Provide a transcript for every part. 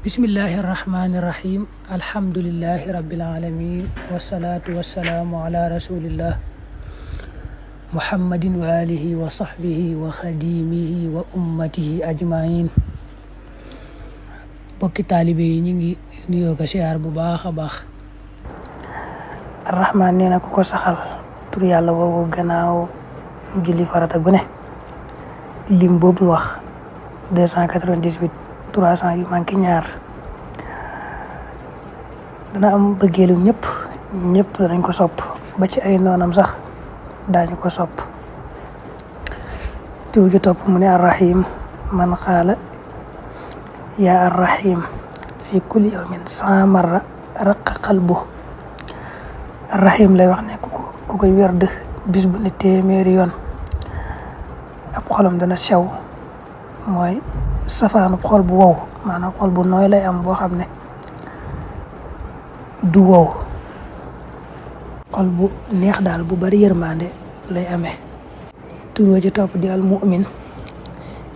bismillahi irrahmani irrahim alhamdulillahi rabbil alamin wassalatu wassalamu ala rasulillah muhammadin wa alihi wa sahbihi wa khadimihi wa ummatihi ajmain. bokki taalibe yi ñi ngi nuyoo ko siyaar bu baax a baax. arrahman nee na ku ko saxal tur yàlla woowu gannaaw julli farata gu ne lim boobu mu wax 298 300 yu manqué ñaar dana am bëggeelu ñëpp danañ ko sopp ba ci ay noonam sax daañu ko sopp. tur ju topp mu ne arrahim man qaala yaa arrahim fi kulli yawmin 100 marra raqa qalbu. arrahim lay wax ne ku koy werd bis bu ne téeméeri yoon ab xolam dana sew, mooy safaanub xol bu wow, maanaam xol bu nooy lay am boo xam ne du wow, xol bu neex daal bu bari yërmande lay amee. tur ci topp di al mu'min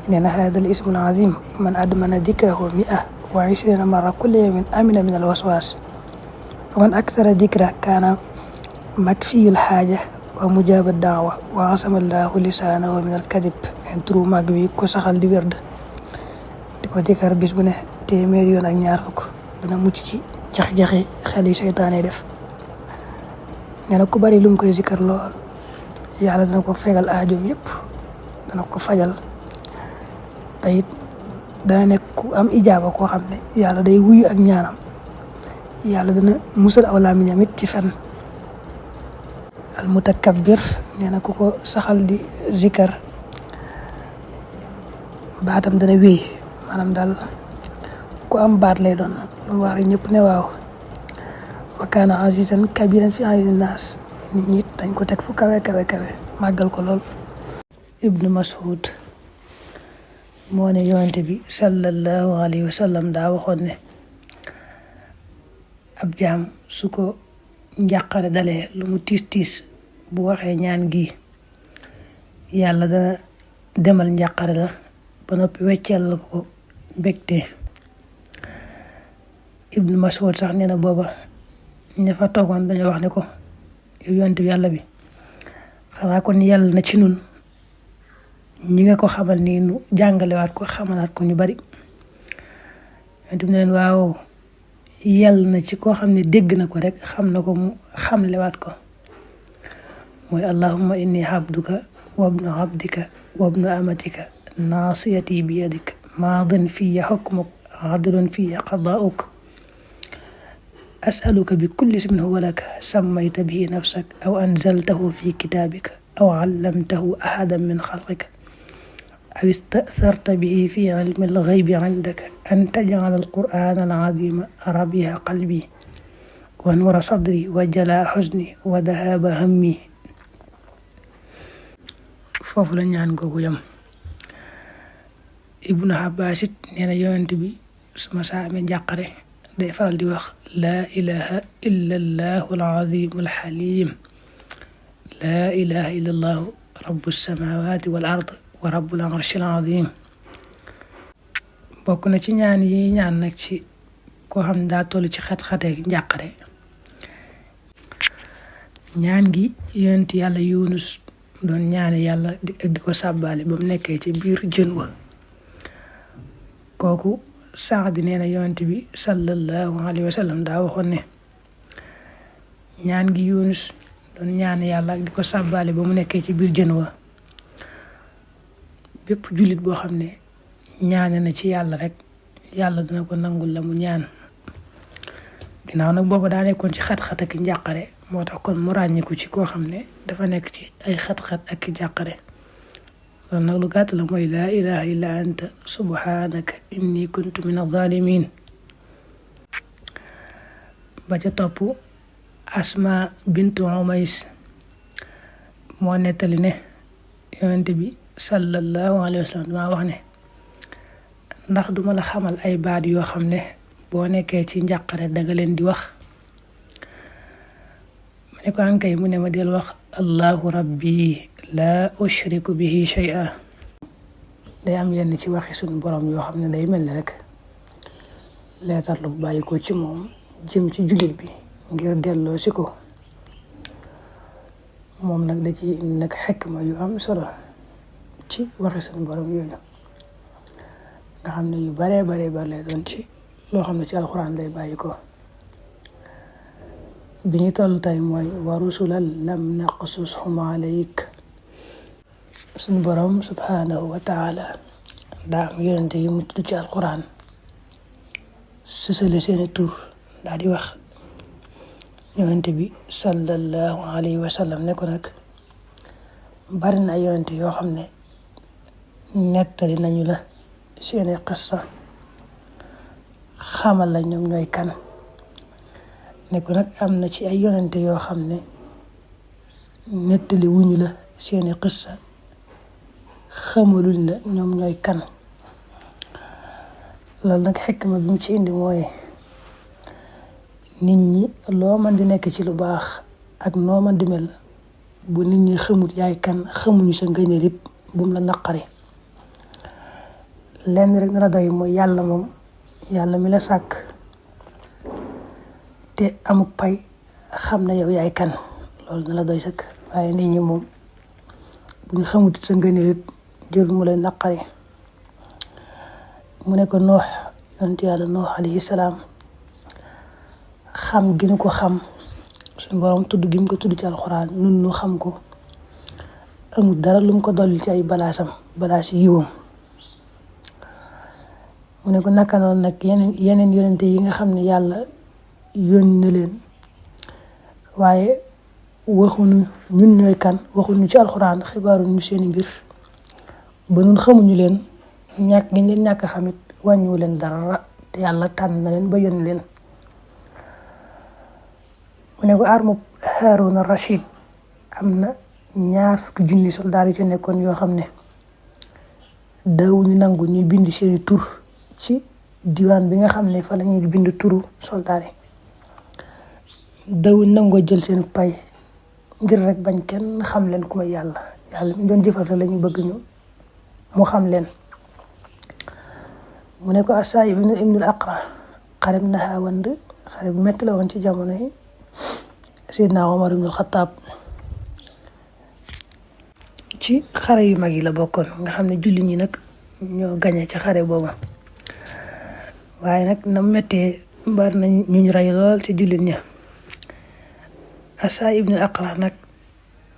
nee na haadal ismul azim man admana dikrahu 120 marra kulli yawmin amina min al waswas fa man akthara dikra kaana makfiyul xaaja wa mujaba daawa wa asama allahu lisaanahu min al kadib. turu mag bi ko saxal di werd di ko dikkar bis bu ne téeméeri yoon ak ñaar fukk dana mucc ci jax-jaxi xel yi seytaane def. nee na ku bari lu mu koy zikkar lool yàlla dana ko fegal aajoom yëpp, dana ko fajal te it dana nekk ku am ijaaba koo xam ne yàlla day wuyu ak ñaanam, yàlla dana musal aw làmmiñam it ci fen. al mutakabbir nee na ku ko saxal di zikkar baatam dana wéy, maanaam daal ku am baat lay doon, lu mu wax rek ñëpp ne waaw. wa kaana azizan kabiran fi ayunin naas, nit ñi dañ ko teg fu kawe màggal ko lool. ibnu Mas'ud moo ne yonent bi sallallahu alayhi wa sallam daa waxoon ne ab jaam su ko njàqare dalee lu mu tiis bu waxee ñaan gi yàlla dana demal njàqare la ba noppi wecceel la ko mbégte. ibnu Mas'ud sax nee na booba ña fa toogoon dañoo wax ne ko yow yonent bi yàlla bi xanaa kon yàlla na ci nun ñi nga ko xamal nii nu jàngalewaat ko xamalaat ko ñu bari. yonent bi ne leen waaw yàlla na ci koo xam ne dégg na ko rek xam na ko mu xamlewaat ko, mooy allahumma inni abduka wabnu abdika wabnu amatika naasiyati bi yadik maadin fiya hukmuk adlun fiya qadaa'uk as'aluka bi kulli ismin huwa lak sammayta bihi nafsak aw anzaltahu fi kitabika aw allamtahu ahadan min khalqika aw ista'tharta bihi fi ilmi al-ghaybi 'indaka an taj'ala al-qur'ana al-'azima rabi'a qalbi wa nuura sadri wa jalaa huzni wa dhahaba hammi. foofu la ñaan googu yam. ibnu Abbas it nee na yonent bi suma saa amee njàqare day faral di wax laa ilaha illa allahu al-azim al-halim, laa ilaha illa allahu rabbu samawati wal ard wa rabbul arshi al-azim. bokk na ci ñaan yi ñaan nag ci koo xam ne daa toll ci xat-xateeg njàqare ñaan gi yonent yàlla Yunus doon ñaane yàlla di ko sàbbaale ba mu nekkee ci biir jën wa. kooku sax di nee na yonent bi sallallahu alayhi wa sallam daa waxoon ne ñaan gi Yunus doon ñaane yàlla di ko sàbbaale ba mu nekkee ci biir jën wa bépp jullit boo xam ne ñaane na ci yàlla rek yàlla dina ko nangul la mu ñaan. ginnaaw nag booba daa nekkoon ci xat-xat ak njàqare, moo tax kon mu ràññiku ci koo xam ne dafa nekk ci ay xat-xat ak njàqare. loolu nag lu gàtt la mooy laa ilaha illa anta subhanaka inni kuntu min az-zalimin. ba ca topp Asma bintu Umays moo nettali ne yonent bi sallallahu alayhi wa sallam dama wax ne ndax duma la xamal ay baat yoo xam ne boo nekkee ci njàqare danga leen di wax. ma ne ko ankay mu ne ma del wax allahu rabbi la ushriku bihi shay'a. day am yenn ci waxi suñu borom yoo xam ne day mel ni rek leetar la bu bàyyi ko ci moom jëm ci jullit bi ngir delloo si ko. moom nag da ci indi nag xikma yu am solo ci waxi suñu borom yooyu nga xam ne yu baree bare lay doon ci loo xam ne ci alxuraan lay bàyyi ko. bi ñu toll tey mooy wa rusulan lam naqsushum alayk. suñu borom subhanahu wa taala daa am yonente yi mu tudd ci alxuraan sësale seeni tur daal di wax yonente bi sallallahu alayhi wa sallam ne ko nag bari na ay yonente yoo xam ne nettali nañu la seeni qissa xamal la ñoom ñooy kan. ne ko nag am na ci ay yonente yoo xam ne nettali wuñu la seeni qissa xamaluñ la ñoom ñooy kan. loolu nag xikma bi mu ci indi mooy nit ñi loo man di nekk ci lu baax ak noo man di mel bu nit ñi xamut yaay kan xamuñu sa ngëneel it bu mu la naqari. lenn rek na la doy mooy yàlla moom yàlla mi la sàkk te amuk pay xam na yow yaay kan loolu na la doy sëkk. waaye nit ñi moom bu ñu xamut sa ngëneel it jël mu lay naqari. mu ne ko Nuux yonent yàlla Nuux alayhi salaam xam gi nu ko xam suñu borom tudd gi mu ko tudd ci alxuraan nun nu xam ko amul dara lu mu ko dolli ci ay balaas yiwam. mu ne ko naka noonu nag yeneen yonente yi nga xam ne yàlla yónni na leen waaye waxuñu ñun ñooy kan waxuñu ci alxuraan xibaaruñu seeni mbir ba nun xamuñu leen ñàkk gi leen ñàkk xamit wàññiwu leen dara te yàlla tànn na leen ba yónni leen. mu ne ko armub Haaruna Rashid am na 20,000 soldaar yu ci nekkoon yoo xam ne daawuñu nangu ñuy bind seeni tur ci diwaan bi nga xam ne fa la ñuy bind turu soldaar yi. daawuñu nangoo jël seen pay ngir rek bañ kenn xam leen ku may yàlla mi doon jëfal rek la ñu bëgg mu xam leen. mu ne ko Asaayib ibnul Aqra xareb Nahaawand xare bu metti la woon ci jamono yi Seydina Omar ibnul Xataab ci xare yu mag yi la bokkoon nga xam ne julli ñi nag ñoo gañe ci xare boobu. waaye nag na mettee bari na ñu rey lool ci jullit ña. Asaayib ibnul Aqra nag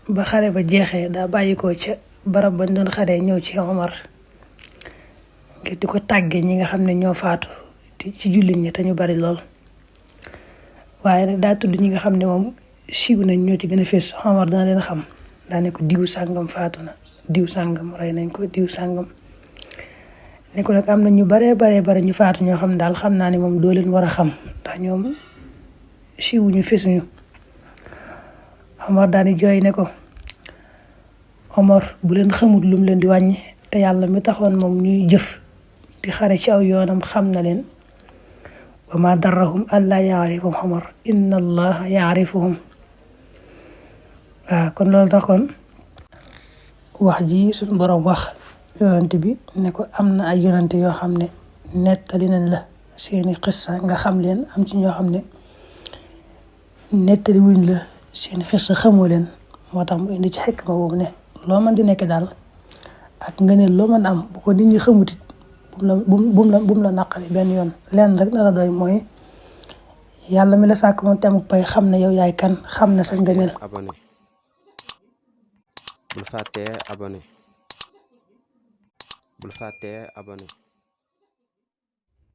ba xare ba jeexee daa bàyyi ko ca barab bañ doon xare ñëw ci Omar ngir di ko tàggee ñi nga xam ne ñoo faatu ci jullit ñi te ñu bari lool. waaye nag daa tudd ñi nga xam ne moom siiw nañ ñoo ci gën a fees Omar dana leen xam daa ne ko diw sàngam faatu na diw sàngam rey nañ ko diw sàngam. ne ko nag am na ñu bare ñu faatu ñoo xam ne daal xam naa ne moom doo leen war a xam ndax ñoom siiwuñu fesuñu. Omar daal di jooy ne ko Omar bu leen xamut lum leen di wàññi te yàlla mi taxoon moom ñuy jëf di xare ci aw yoonam xam na leen. wa ma darrahum allaa yaarifahum Omar inna allaha yaarifuhum. waaw kon loolu taxoon wax ji suñu borom wax yonent bi ne ko am na ay yonent yoo xam ne nettali nañ la seeni xissa nga xam leen am ci ñoo xam ne nettali wuñ la seeni xissa xamoo leen. moo tax mu indi ci xikma boobu ne loo mën di nekk daal ak nga ne loo mën am bu ko nit ñi xamutit bu mu la naqari benn yoon. lenn rek na la doy mooy yàlla mi la sàkk moom te amuk pay xam na yow yaay kan xam na sa ngëneel. abonné bul fàttee abonné